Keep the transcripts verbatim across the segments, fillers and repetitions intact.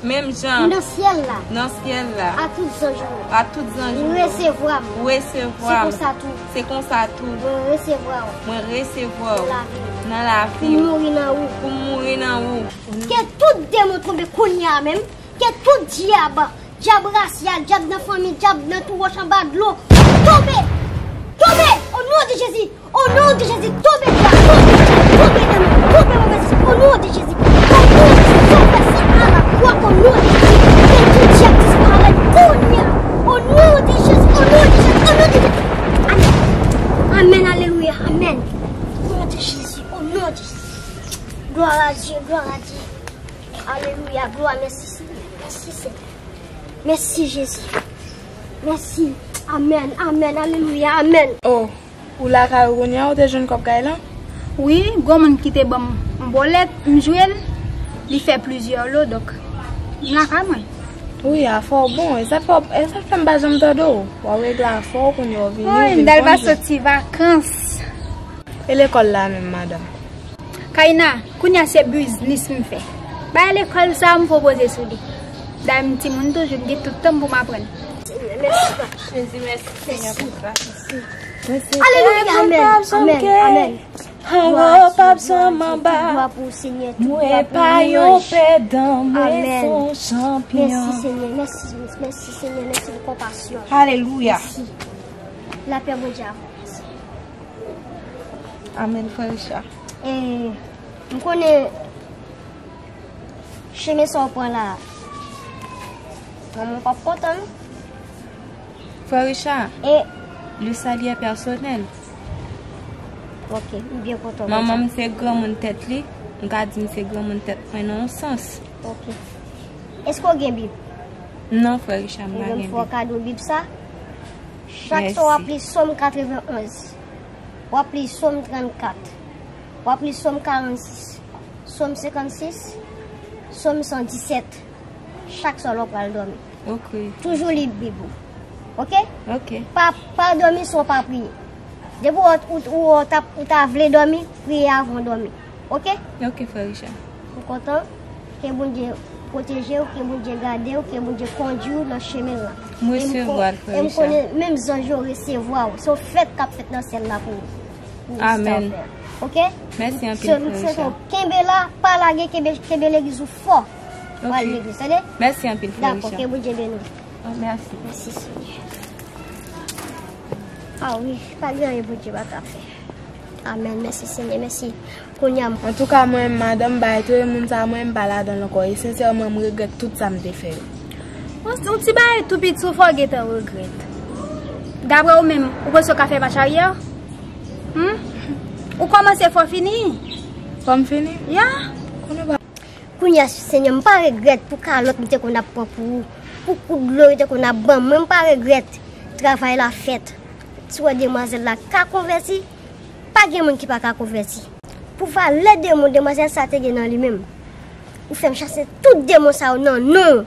Menm jan. Nan syèl la. Nan syèl la. A tout zanj ou. A tout zanj ou. Ou resevwa m. Ou resevwa m. Se konsa tou. Se konsa tou. Mwen resevwa w. Mwen resevwa w. Nan lavi m. Nan lavi m. Pou m mouri nan ou. Pou m mouri nan ou. Ke tout demon tonbe kounye a menm. Ke tout dyab, dyab rasyal, dyab nan fanmi, dyab nan twou wòch anba dlo. Tonbe! Tonbe! O non de Jezi! O non de Jezi! Tonbe, dyab! Tonbe! Tonbe, demon! Tonbe, move espri! O non de Jezi! O non de Jezi! Sa w fè sa a la kwa! O non de Jezi! Ke tout dyab disparèt kounye a! O non de Jezi! O non de Jezi! O non de Jezi! Amèn! Amèn! Alelouya! Amèn! O non de Jezi! O non de Jezi! Glwa a Dye! Glwa a Dye! Alelouya, glwa, mèsi Senyè, mèsi Senyè. Mèsi Jezi. Mèsi. Amèn, amèn, alelouya, amèn. Oh, ou lakay ou kounye a, ou te jwenn kòb kay lan? Wi, gon moun ki te ban m yon bòlèt, m jwe l, li fè plizyè lo, donk, m lakay mwen. Wi, afè w bon, e sa fè w, e sa fè m pa janm tande w. W ap regle afè w, kounye a w vini, w vin konn jwe. Wi, m t al pase ti vakans. E lekòl la menm, madanm? Kaina, kounye a se biznis m fè. Bagay lekòl sa a m pwopoze sou li. Dayè m timoun toujou, m gen tout tan m pou m aprann. Mèsi, papa. Jezi, mèsi, Senyè, pou sa. Mèsi. Alelouya, amèn, amèn, amèn. Glwa a Dye, glwa a Dye, tout glwa pou Senyè, tout glwa pou Senyè. Mwen pa yon pèdan, mwen se yon chanpyon. Mèsi, Senyè, mèsi, mèsi, Senyè, mèsi pou konpasyon. Alelouya. Mèsi. Lapè Bondye avè w. Amèn, frè Richard. E, m konnen chemen sa w pran la, manman w p ap kontan, non? Frè Richard, e le salut est personnel. Ok, m byen kontan. Manman m se granmoun tèt li, m ka di m se granmoun tèt mwen nan yon sans. Ok. Èske w gen Bib? Non, frè Richard, m pa gen Bib. Ebyen, m fè w kado Bib sa. Chak swa w ap li Sòm katrevenn-onz. W ap li Sòm trannkat. W ap li Sòm karannsis. Sòm senkannsis. Sòm san disèt. Chak swa lè w pral dòmi. Ok. Toujou li Bib ou. Ok? Ok. Pa, pa dòmi san w pa priye. Depi w, ou, ou, ou ta, ou ta vle dòmi, priye avan w dòmi. Ok? Ok, frè Richard. M kontan. Ke Bondye pwoteje w, ke Bondye gade w, ke Bondye kondui w nan chemen l la. M resevwa l, frè Richard. E m konnen menm zanj yo resevwa w. Se yon fèt k ap fèt nan syèl la pou ou. Amèn. Ok? Mèsi anpil, frè Richard. Kenbe la, pa lage, kenbe, kenbe legliz ou fò. Ok. Pral legliz, tande? Mèsi anpil, frè Richard. Dakò, ke Bondye beni w. Oh, mèsi. Mèsi, Senyè. A wi, pa gen anyen Bondye pa ka fè. Amèn. Mèsi, Senyè. Mèsi. Kounye a m. Antouka, mwen menm, madanm, bagay touye moun sa a, mwen, m pa ladan l ankò. E sensèman, m regrèt tout sa m te fè yo. Yon, yon ti bagay tou piti, ou fè w gentan regrèt. Daprè ou menm, ou panse w ka fè mach aryè? Hmm? Ou kòmanse, fò w fini. Fò m fini? Ya. Konnen pa. Kounye a, Senyè, m pa regrèt pou kalòt m te konn ap pran pou ou, pou kout dlo yo te konn ap ban m. Mwen, m pa regrèt travay la fèt. Si w wè demwazèl la ka konvèti, pa gen moun ki pa ka konvèti. Pou valè demon demwazèl sa te gen nan li menm. Ou fè m chase tout demon sa yo nan non w.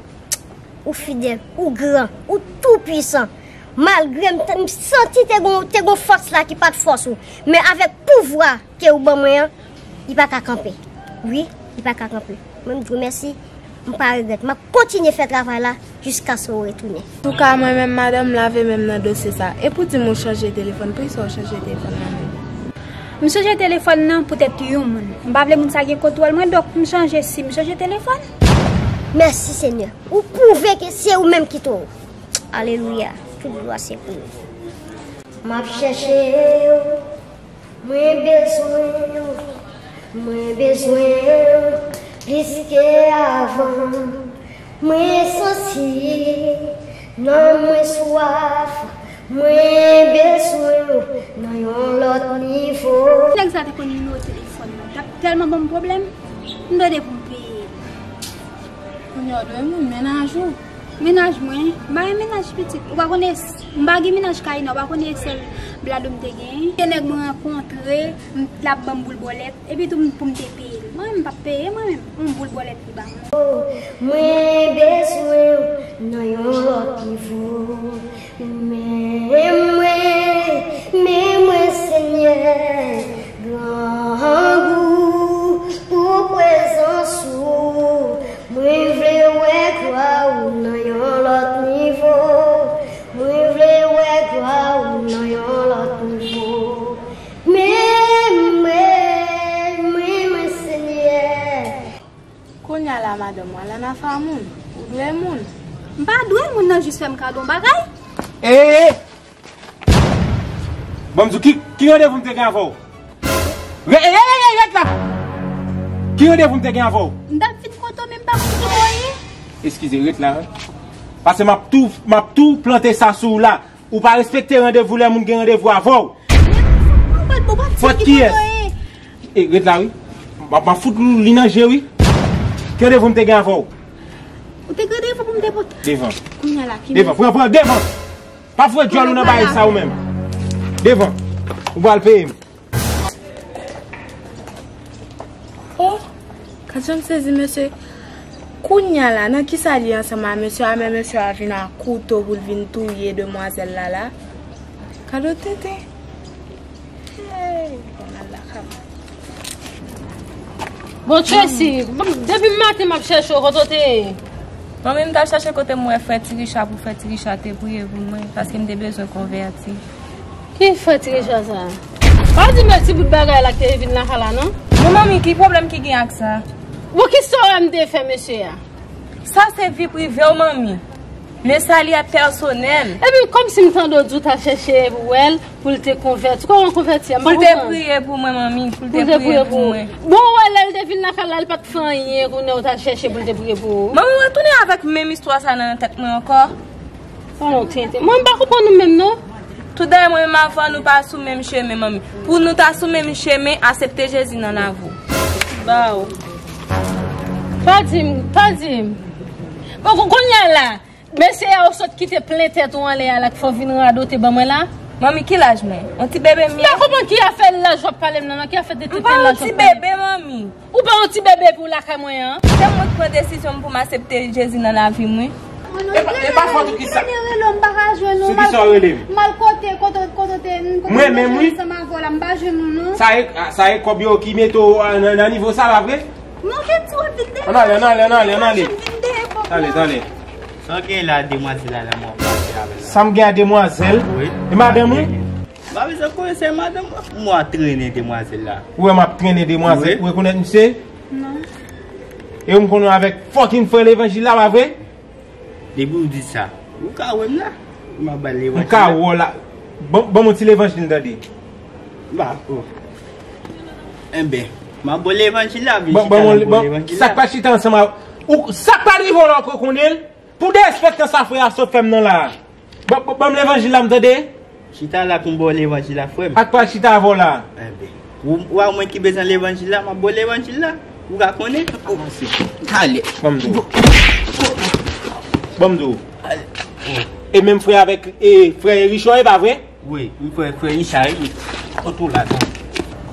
Ou fidèl, ou gran, ou tou pwisan. Malgre m t-, m santi te gon, te gon fòs la ki pa t fòs ou. Men avèk pouvwa ke ou ban mwen an, li pa ka kanpe. Wi, li pa ka kanpe. Mwen, m di w mèsi, m pa regrèt. M ap kontinye fè travay la jiskaske w retounen. Antouka, mwen menm, madanm, m lave men m nan dosye sa. E pou di m ou chanje telefòn, poukisa w chanje telefòn nan menm? M chanje telefòn nan poutèt yon moun. M pa vle moun sa gen kontwòl mwen, donk m chanje sim, m chanje telefòn. Mèsi, Senyè. Ou pwouve ke se ou menm ki twò wo. Alelouya. Tout glwa se pou ou. M ap chèche w. Mwen bezwen w, mwen bezwen w plis ke avan. Mwen santi nanm mwen swaf, mwen bezwen w nan yon lòt nivo. Nèg sa te konn nimewo telefòn mwen, t ap tèlman ban m pwoblèm, m tande pou m peye l. Kounye a w dwe moun mennaj ou. Mennaj mwen, m pa gen mennaj pitit. Ou pa konnen, m pa gen mennaj Kaina, ou pa konnen sèl blado m te gen. Se nèg mwen rankontre, m, l ap ban m boul bòlèt, epi tou m, pou m te peye l. Mwen menm, m p ap peye mwen menm, yon boul bòlèt li ba mwen. Mwen bezwen w nan yon lòt nivo. Men mwen, men mwen, Senyè, grangou pou prezans ou. Mwen vle wè Vwa ou nan yon lòt nivo. Men mwen, men mwen, Senyè. Kounye a la, madanm ou al ann afè a moun. Ou dwe moun. M pa dwe moun nan jis fè m kado yon bagay. Ee! Ban m di w, ki, ki randevou m te gen avè w? Re, e, e, e, ret la! Ki randevou m te gen avè w? M t ap vin kote w, men m pa konn ki bò w ye. Eskize, ret la, wi. Paske m ap tou, m ap tou plante sa sou w la. Ou pa respekte randevou lè moun gen randevou avè w. Fòt kiyès? E, ret la, wi. M ap, m ap fout li nan je, wi. Ki randevou m te gen avè w? Ou te gen randevou pou m te pote. Devan. Kounye a la, ki devan, pran, pran, devan! Pa foure djòl ou nan bagay sa ou menm. Devan. Ou pral peye m. Oh, gad jan m sezi, mesye. Kounye a la, nan kisa l ye ansanm a mesye a, men mesye a vin ak kouto pou l vin touye demwazèl la la? Gad yon tenten. Hey, bon, al lakay mwen. Bon, Tracy, bon, depi maten m ap chèche w, kote w te ye? Manmi, m t ap chèche kote m wè frè Ti Richa pou frè Ti Richa te priye pou mwen, paske m te bezwen konvèti. Ki frè Ti Richa sa? Pa di m ti bout bagay la ki te vin lakay la, non? Bon, manmi, ki pwoblèm ki gen ak sa? Bon, kisa w wè m te fè mesye a? Sa se vi prive w, manmi. Le sali a pèsonèl. Epi kòmsi m tande w di w t al chèche pou wè l, pou l te konvèti. Kòman konvèti a? M pa konprann. Pou l te priye pou mwen, manmi. Pou l te priye pou mwen. Bon, wè, lè l te vin lakay la, l pa t fè anyen, kounye a w t al chèche pou l te priye pou ou. Manmi, w retounen avèk menm istwa sa nan tèt mwen ankò. Bon, tenten. Mwen, m pa konprann ou menm, non. Toudayè, mwen menm avè w, nou pa sou menm chemen, manmi. Pou nou ta sou menm chemen, asepte Jezi nan lavi w. Ba w. Pa di m, pa di m. Bon, kou-, kounye a la, mesye a ou sot kite plen tèt ou anlè a la k fè w vin radote ban mwen la? Manmi, ki laj mwen? On ti bebe m ye? M pa konprann ki afè laj w ap pale m nan, non, ki afè de tenten laj w ap pale. M pa on ti bebe, manmi. Ou pa yon ti bebe pou lakay mwen an? Se mwen k pran desizyon m pou m asepte Jezi nan lavi m, wi. E pa, e pa fòt ou ki sa. Rele w, m pa ka jwenn ou. Sou ki sa w rele m? M al kote, kote, kote te, kote mwen menm, wi. Ansanm avè w la, m pa jwenn ou, non. Sa e, sa e kòb yo ki mete w a, nan, nan nivo sa, pa vre? Non, gen ti w ap vin dèyè. Ann ale, ann ale, ann ale, ann ale. Vin dèyè kòb la. Tale, tale. Sa w gen la, demwazèl la, lè m wè w pase avè l la? Sa m gen a demwazèl? Wi. E madanm ou? M pa bezwen konnen se madanm mwen. M wè w ap trennen demwazèl la. Ou wè m ap trennen demwazèl? Wi. Ou rekonèt misye? Non. E ou m konnen avèk fucking frè levanjil la, pa vre? Depi w di sa, ou ka wè m la. M ap ba l levanjil la. M ka wè w la. Ban, ban m yon ti levanjil tande. Ba, oh. Enben, m ap ba w levanjil la, vin chita la, ban m levanjil la. Sa k pa chita ansanm a ou, sa k pa rive w la, ou konnen l? Pou derespektan sa frè a sot fè m nan la a. Ban, ban, ban m levanjil la, m tande. Chita la pou m ba w levanjil la, frè m. Ak pa chita avè w la. Enben, ou, ou a mwen ki bezwen levanjil la, m ap ba w levanjil la. Ou ka konnen. Avanse. Talè. Ban m di w. Ban m di w. E menm frè avèk, e, frè Richard, e pa vre? Wi, m frè, frè Richard, wi. Kote w la, non?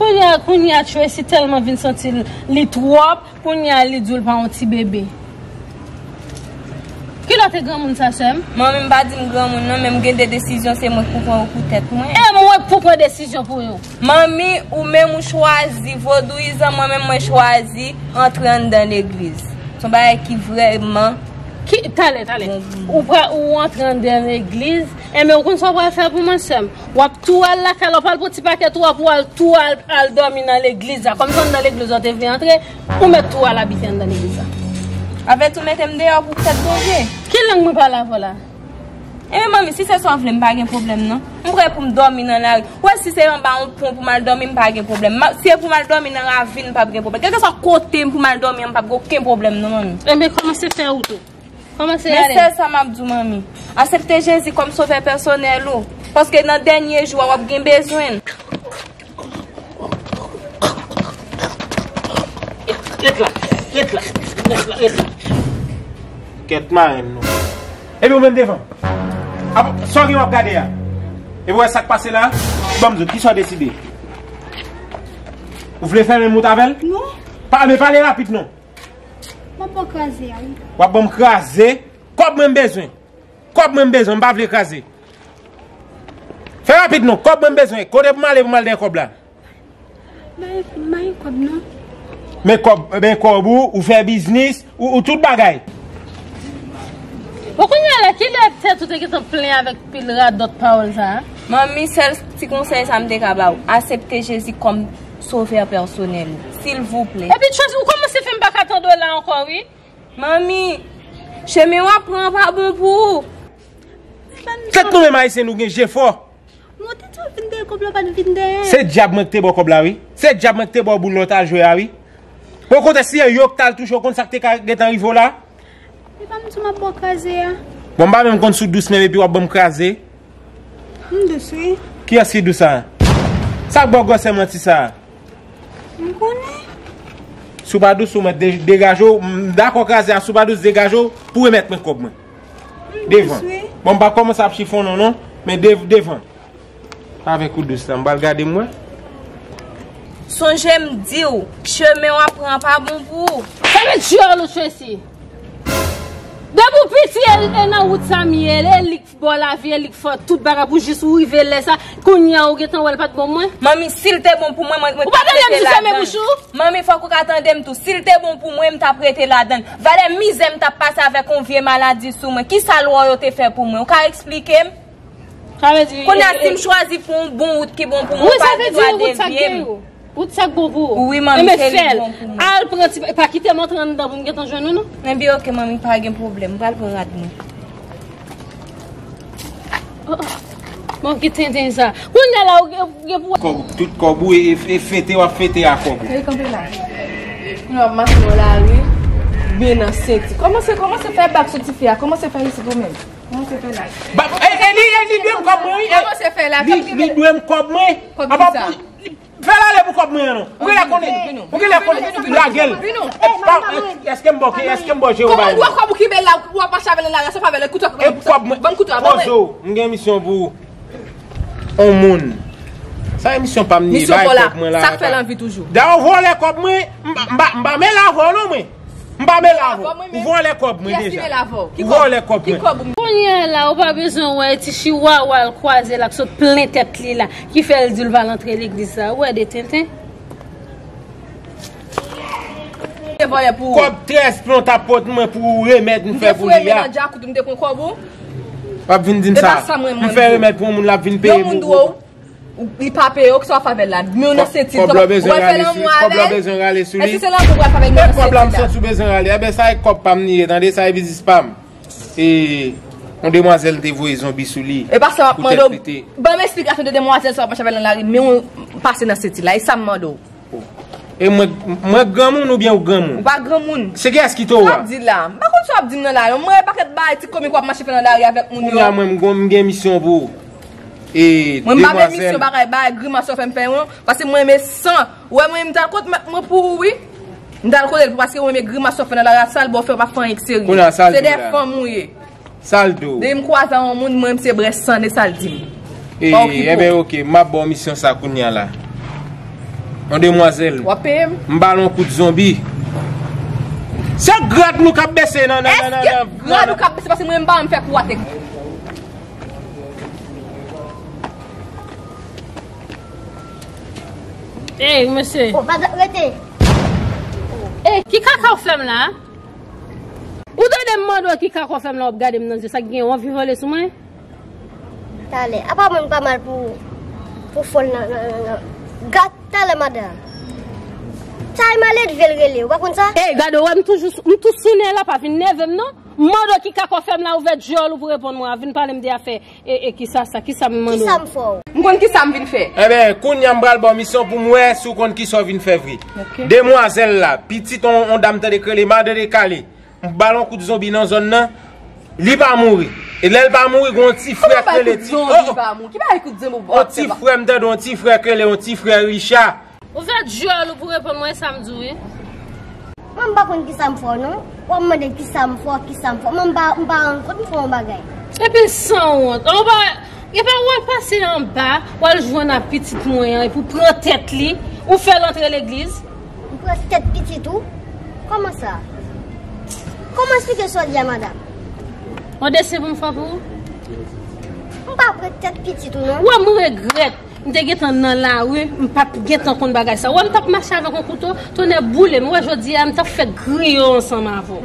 Kounye a, kounye a, Tracy tèlman vin santi l, li twòp. Kounye a li di w l pa yon ti bebe. Kilè w te granmoun sa, sè m? Manmi, m pa di m granmoun non, men m gen de desizyon, se mwen k pou pran yo pou tèt mwen. E mwen k pou pran desizyon pou yo. Manmi, ou menm ou chwazi vodouyizan, mwen menm mwen chwazi antre anndan legliz. Se yon bagay ki vrèman. Ki, talè, talè. Bon pou mwen. Ou pra-, ou antre anndan legliz, enben ou konn sa w pral fè pou mwen, sè m? W ap tou al lakay la, w pral pran ti pakèt ou a pou w al tou al, al dòmi nan legliz la. Kòm se anndan legliz la w te vle antre, ou mèt tou al abite anndan legliz la. Avèti w mete m deyò pou tèt Bondye. Ki lang mwen pale avè w la? Enben, manmi, si se sa w vle, m pa gen pwoblèm, non. M prè pou m dòmi nan lari. Ou wè, si se anba yon pon pou m al dòmi, m pa gen pwoblèm. Ma-, si se pou m al dòmi nan ravin, m p ap gen pwoblèm. Kèlkeswa kote m pou m al dòmi an, m p ap gen okenn pwoblèm, non, manmi. Enben, kòmanse fè wout ou. Kòmanse ale. Men sèl sa m ap di w, manmi. Asepte Jezi kòm sovè pèsonèl ou. Paske nan dènye jou a, w ap gen bezwen l. Ret la, ret la, ret la, ret la. Kèt marenn nou. Epi ou menm devan. Apa, sa w gen w ap gade a? Epi w wè sa k pase la? Ban m di w, kisa w deside? Ou vle fèmen mout avè l? Non. Pa, men pale rapid non. M ap ba w kraze a, wi. W ap ban m kraze? Kòb mwen m bezwen. Kòb mwen m bezwen, m pa vle kraze. Fè rapid non, kòb mwen m bezwen. Kote pou m ale pou m al dèyè kòb la? Bay, bay kòb non. Men kòb, men kòb ou, ou fè biznis, ou, ou tout bagay. Bon, kounye a la, kilè tèt ou te gentan plen avèk pil radòt pawòl sa a? Manmi, sèl ti konsèy sa m te ka ba w, aksepte Jezi kòm sovè pèsonèl ou, silvouplè. Epi, Chans, ou kòmanse fè m pa ka tande w la ankò, wi. Manmi, chemen w ap pran an pa bon pou ou. Fèt nou menm Ayisyen, nou gen je fò. Mwen te di w vin dèyè kòb la, w pa t vin dèyè. Se dyab mwen ki te ba w kòb la, wi. Se dyab mwen ki te ba w boul la w t al jwe a, wi. Bon, kote si e yo k t al touche w, konn sa k te ka gentan rive w la? E pa m di w m ap ba w kraze a. Bon, m pa menm konn si w dous menm epi w ap ban m kraze. M dous, wi. Kiyès ki dous a? Sa k ba w gwosè manti sa a? M konnen. Si w pa dous, ou mèt de-, degaje w. M dakò kraze a, si w pa dous, degaje w pou remèt mwen kòb mwen. Devan. Bon, m p ap kòmanse ap chifonnen w non, men de-, devan. Avèk ou dous la, m pral gade m wè. Sonje m di w, chemen w ap pran pa bon pou ou. Fèmen dyòl ou, Tracy. Depi w piti, e, e nan wout sa m ye, e li k ba w lavi, e li k fè tout bagay pou jis ou rive lè sa. Kounye a, ou gentan wè l pa t bon mwen. Manmi, si l te bon pou mwen, mwen, mwen Ou pa tande m sou fèmen bouch ou? Manmi, fòk ou ka tande m tou. Si l te bon pou mwen, m t ap rete ladan l. Valè mizè m t ap pase avèk yon vye maladi sou mwen. Ki sa lwa yo te fè pou mwen? Ou ka eksplike m? Sa vle di, Kounye a, e, si e, m chwazi pou yon bon wout ki bon pou mwen, Wi, ou sa pa vle gen di dwa wout sa k devye m. gen yo. Wout sa k bon pou ou. Wi, manmi, Enben, se li fè l. k bon pou mwen. Al pran ti, pa kite m antre anndan pou m gentan jwenn ou, non. Enben, oke, manmi, pa gen pwoblèm. M pral pran rad mwen. Oh, oh. Bon, ki tenten sa. Kounye a la, ou gen, ou gen pou Kòb, tout kòb ou, e, e, e fete, w ap fete a kòb ou. Ey, kanpe la. Nou ap mache nan lari, men nan senti. Kòmanse, kòmanse fè bak sou tifi a. Kòmanse fè isit ou menm. Kòmanse fè la. Ba, e, e, li, e, li dwe m kòb mwen, wi. Kòmanse fè la. Li, li dwe m kòb mwen. Kòb ki sa? Fè l ale pou kòb mwen an non. Ou genlè konnen. Ou genlè konnen. Lage l. Pa, èske m ba w, èske m ba w Jewova? Kòman w dwe kòb ou kenbe la, w ap mache avè l nan lari a, sa w fè avè l, kouto a, ban m kouto a, ban m kouto a, ban mwen. Poze w, m gen misyon pou ou. On moun. Sa e misyon pa m li, bay kòb mwen la. Sa k fè l anvi toujou. Dayè w vòlè kòb mwen, m pa, m pa, m pa mele avè w non mwen. M pa mele avè w. Ou vòlè kòb mwen deja. Ou vòlè kòb mwen. Kounye a la, ou pa bezwen wè ti chiwawa l kwaze la k sot plen tèt li la, ki fè l di l pa al antre legliz sa. Ou wè de tenten. Te vòlè pou ou. Kòb trèz plon t ap pot mwen pou remèd m fè pou li a. M te foure men nan djakout, m te pran kòb ou. W ap vin di m sa. E pa sa mwen, mwen. M fè remèd pou yon moun, l ap vin peye m pou kòb. Ou, li pa peye w, kisa w ap fè avè l la? Men w nan senti l, kòb la w bezwen rale sou li, kòb la w bezwen rale sou li. Èske se lanmou w pral fè avè l men w nan senti l la? E kòb la m santi w bezwen rale. Enben, sa e kòb pa m li ye, tande, sa e biznis pa m. E, yon demwazèl te voye zonbi sou li. E pa sa m ap mande w, ban m esplikasyon de demwazèl sa w ap mache avè l nan lari, men w pase nan senti l la, e sa m mande w. E mwen, mwen granmoun oubyen ou granmoun? Ou pa granmoun. Se kiyès ki toro a? Sa w ap di la? M pa konn sa w ap di m nan la, non. Mwen, pakèt bagay ti komik w ap mache fè nan lari avèk moun yo. Kounye a mwen, m gon, m gen misyon pou ou. E, demwazèl. Mwen, m pa vle misyon bagay, bagay grimas w fè m fè, non. Paske mwen renmen san. Ou wè mwen, m t al kot mèt mwen pou ou, wi. M t al kote l pou, paske mwen renmen grimas w fè nan lari a, sa l ba w fè, w pa fè anyen ki serye. Kounye a, sa l di w la? Se de fanm ou ye. Sa l di w? Depi m kwaze a yon moun, mwen, m se brè san, e sa l di m. E, pa okipe w. Enben, oke, m ap ba w misyon sa kounye a la. Yon demwazèl. W ap peye m? M ba l yon kout zonbi. Se grad nou k ap bese nan, nan, nan, nan, nan. Èske grad ou k ap bese paske mwen, m pa janm fè kou atè. Ey, mesye. Oh, madanm, rete. Ey, ki kaka w fè m la? Ou tande m mande w ki kaka w fè m la, w ap gade m nan zye, sa k gen, w anvi vole sou mwen? Talè. Apa mwen m pa mal pou, pou fòl nan, nan, nan, nan. Gad talè madanm. Sa e maledve l rele, ou pa konn sa? Ey, gade, w wè m toujou, m tou sou nè la, pa vin nève m non. M mande w ki kaka w fè m la, ouvè dyòl ou pou reponn mwen, a vin pale m de afè. E, e, kisa sa? Kisa m mande w? Kisa m fè w? M konn kisa m vin fè. Enben, kounye a m pral ba w misyon pou m wè si w konn kisa w vin fè vre. Ok. Demwazèl la, pitit on, on dam tande k rele Madan Dekale. M ba l on kout zonbi nan zòn nan. Li pa mouri. E lè l pa mouri, gon ti frè k rele ti. Kòman bay kout zonbi pa mouri? Ki bagay kout zonbi w ap fè la? On ti frè, m tande on ti frè k rele, on ti frè Richa. Ouvè dyòl ou pou reponn mwen sa m di w wi. Mwen m pa konn kisa m fè w non. W ap mande kisa m fè w, kisa m fè w. Mwen m pa, m pa rann kont m fè yon bagay. Epi l sanwont. An w pa, epa w al pase anba, w al jwenn ak pitit mwen an, epi w pran tèt li, ou fè l antre legliz. M pran tèt pitit ou? Kòman sa? Kòman eksplike sa w di a, madanm? On desen pou m fè pou ou? M pa pran tèt pitit ou non. Wè m regrèt. M te gentan nan lari, m pa t gentan konn bagay sa. Wè m t ap mache avèk yon kouto, tonnè boule m. Wè jodi a, m t ap fè griyo ansanm avè w.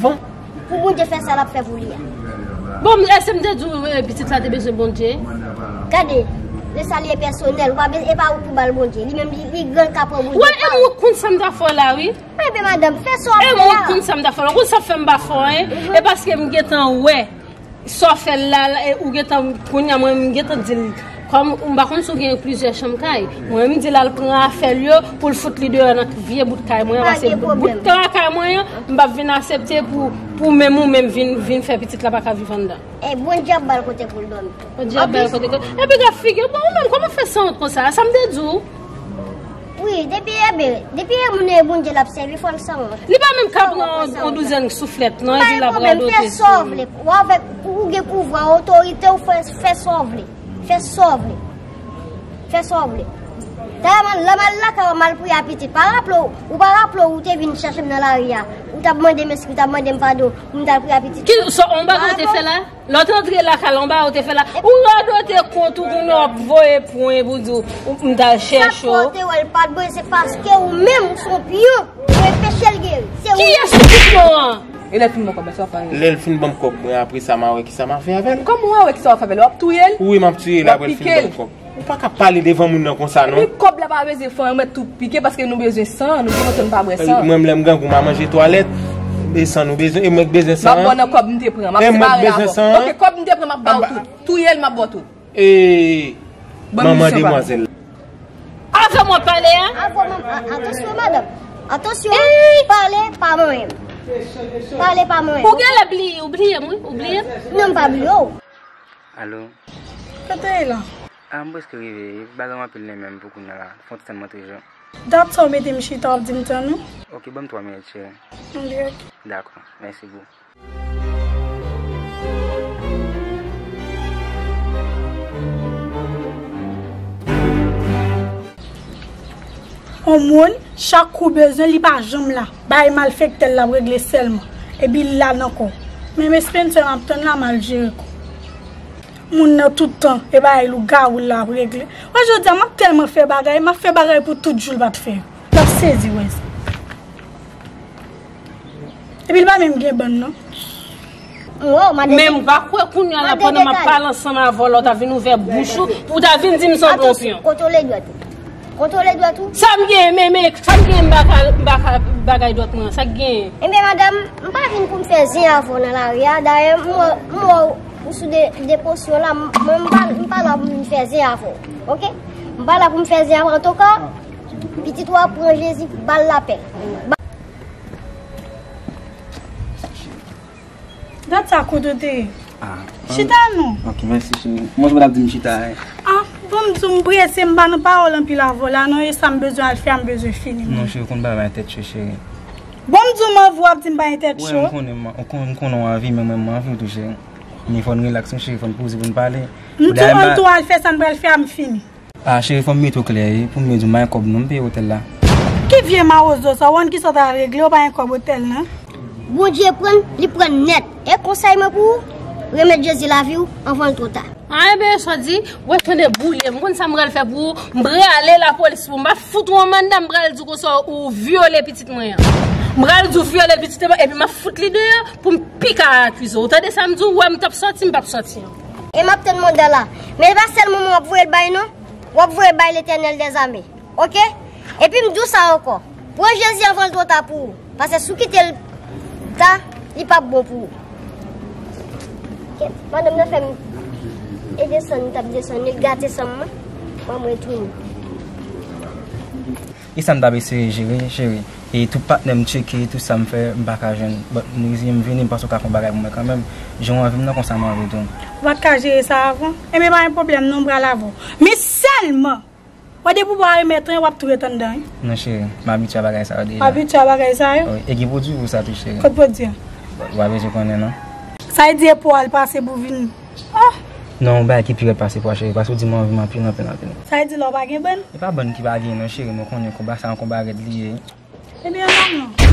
anvan. Pou Bondye fè sa l ap fè pou li a. Bon, èske m te di w, eh, pitit la te bezwen Bondye? Gade, lè sa li e pèsonèl, ou pa be-, e pa ou pou ba l Bondye. Li menm, li, li gran, l ka pran Bondye pa l. Wè, e mwen konn sa m ta fè w la, wi. Enben, madanm, fè sa w ap fè la. E mwen konn sa m ta fè w la. Ou konn sa fè m pa fè w anyen? E paske m gentan wè sa w fè l la, la, e ou gentan, kounye a, mwen, m gentan di l, kòm m pa konn si w gen plizyè chanm kay, mwen, m di l al pran afè l yo pou l fout li deyò nan vye bout kay mwen an, paske bout, bout lakay mwen an, m p ap vin aksepte pou, pou menm ou menm vin, vin fè pitit la pa ka viv anndan. E Bondye ap ba l kote pou l dòmi. Bondye ap ba l kote pou l. Epi gad figi w, bon, ou menm, kòman w fè sanwont konsa? Sa m te di w. Wi, depi, enben, depi e moun e Bondye l ap sèvi, fò l sanwont. Li pa menm ka pran yon douzèn souflèt, non, epi l ap radote sou. Pa gen pwoblèm, fè sa w vle. Ou avèk, ou gen pouvwa, otorite, ou fè, fè sa w vle. Fè sa w vle. Fè sa w vle. Dayè, m al, lè m al lakay ou, m al priye a pitit. Pa raple w, ou pa raple w, ou te vin chèche m nan lari a. Ou t ap mande m eskiz, ou t ap mande m padon, pou m t al priye a pitit. Ki, sa, yon bagay ou te fè la? Lòt antre lakay la, yon bagay ou te fè la. Ou radote kont ou, kounye a w ap voye pwen pou di w, ou, m t al chèche w. Chak fwa w te wè l pa t bon, se paske ou menm, ou se yon pyon. Ou enpeche l geri. Se ou menm. Kiyès ki pyon an? E lè l fin ban kòb mwen, sa w ap fè avè l? Lè l fin ban m kòb mwen, apre sa, m a wè kisa m a fè avè l. Kòman w a wè kisa w ap fè avè l? W ap touye l? Wi, m ap touye l, apre l fin ban m kòb. Ou pa ka pale devan moun nan konsa, non. Epi kòb la pa bezwen fè anyen, mèt tou pike, paske nou bezwen san, nou gen lontan nou pa bwè san. Mwen, lè m grangou, m a manje twalèt, e san nou bezwen, e mwen k bezwen san an. M ap ba w nan kòb m te pran, m ap separe avè w. Ok, kòb m te pran, m ap ba w tout. Touye l, m ap ba w tout. E manman demwazèl. Avè mwen pale a? Avè mwen, a-, atansyon, madanm. Atansyon, pale pa mwen. Pale pa mwen. Ou genlè bliye, ou bliye m, wi, ou bliye m. Non, m pa bliye w. Alo? Kote w ye la? A, m prèske rive. Bagay yo anpil nan men m pou kounye a la. Fon ti tann m antre jan. Dat sa w mete m chita w ap di m tann ou? Ok, ban m twa minit, cheri. Anben, ok. Dakò. Mèsi boo. On moun, chak kou bezwen, li pa janm la. Bay malfektè l ap regle sèlman. Epi l la nan kò. Menm Spencer m ap tann la, m al jere kò. Moun nan tout tan, e bagay lougawou l la ap regle. Wè, jodi a, m ap tèlman fè bagay, m ap fè bagay pou tout jou l pa t fè yo. L ap sezi wè sa. Epi l pa menm gen bann non. Men m pa kwè kounye a la, pandan m ap pale ansanm avè w la, w ta vin ouvè bouch ou, pou w ta vin di m sanble yon pyon. Kontwole dwèt ou. Kontwole dwèt ou. Sa m gen, men, men, sa m gen, m pa ka, m pa ka bagay dwèt mwen, sa k gen? Ebyen, madanm, m pa vin pou m fè zen avè w nan lari a. Dayè, m wè, m wè w sou de, de posyon la, m, mwen, m pa, m pa la pou m vin fè zen avè w, oke? M pa la pou m fè zen avè w, antouka, pitit ou a pran Jezi, ba l lapè. Dat sa kote w te ye? Ah, chita non. Ok, mèsi, cheri. Mwen, mwen ap di m chita, eh. Ah, bon, m di w m prese, m pa nan pawòl anpil avè w la, non, e sa m bezwen al fè, m bezwen fini. Non, cheri, ou konn bagay tèt cho, cheri. Bon, m di w m anvi w ap di m pa gen tèt cho. Wè, m konnen, m, ou konn, m konnen w anvi, men mwen, m anvi w tou, cheri. Men fò n rilaks, wi, cheri, fò n poze pou n pale. M tou, an tou al fè sa n pral fè a, m fini. Ah, cheri, fò m mete w klè, wi. Pou m di w, m pa gen kòb non, m peye otèl la. Ki vye mawozo sa, w konn kisa w ta regle, w pa gen kòb otèl nan? Bondye pran l, li pran l nèt. E konsèy mwen pou ou, remèt Jezi lavi w anvan l twò ta. Ah, enben, sa w di, wè, tande boule, m konn sa m pral fè pou ou, m prale lapolis pou ou, m pa fout ou yon manda, m pral di w konsa ou vyole pitit mwen an. M pral di w vyole pitit mwen, epi m ap fout li deyò pou m pi ka akize w. Ou tande sa m di w, wè, m t ap sòti, m p ap sòti ankò. E m ap tann manda la. Men e pa sèl mwen w ap voye l bay non. W ap voye bay Letènèl dèzame. Oke? Epi m di w sa ankò. Pran Jezi anvan l twò ta pou ou. Paske si w kite l ta, li p ap bon pou ou. Kèt, madanm nan fè m e desann, m t ap desann, li gate san m mwen. Ban m retounen. E sa m t ap eseye jere, cheri. E tout patnè m tcheke, tout sa m fè, m pa ka jwenn. But, m riziye m vini, m panse w ka fè yon bagay pou mwen kanmenm. Jan w anvi m nan, konsa m anvi tou. Ou pa t ka jere sa avan? Enben, pa gen pwoblèm non, m pral avè w. Men sèlman, wè depi w pa remèt anyen, w ap tou ret anndan, wi. Non, cheri, m abitye a bagay sa yo deja. Abitye a bagay sa yo? Wi, e gen pwodui pou sa tou, cheri. Kot pwodui a? W pa bezwen konnen, non. Sa vle di e pou al pase pou vini. Ah! Non, yon bagay ki pi rèd pase pwa, cheri, paske w di m anvi m anpil, anpil, anpil. Sa vle di la w pa gen bann? E pa bann ki pa gen, non, cheri, men w konnen konba sa yon konba rèd li ye. Ebyen, non, non.